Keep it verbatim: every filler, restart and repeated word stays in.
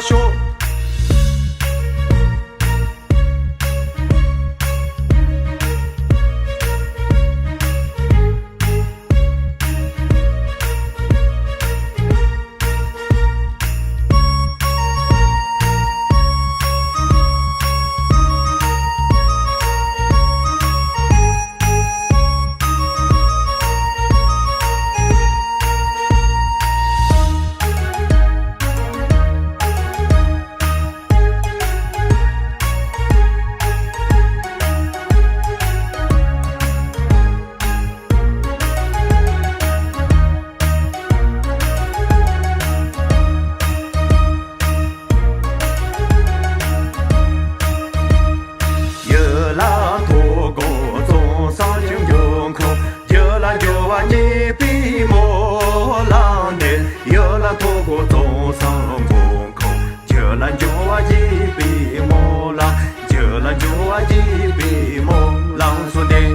ཤོག་ཡུལ་ལ་ཐོག་གོ་ཙོང་སང་ཆུ་འགྱོ་ཁོ། ཡུལ་ལ་འགྱོ་བ་སྐྱིད་པའི་སྨོན་ལམ་འདེབས། ཡུལ་ལ་ཐོག་གོ་ཙོང་སང་གོང་ཁོ། ཁྱོད་ལ་འབྱུང་བ་སྐྱིད་པའི་སྨོན་ལམ། ཁྱོད་ལ་འབྱུང་བ་སྐྱིད་པའི་སྨོན་ལམ་གསུངས་ཏེ།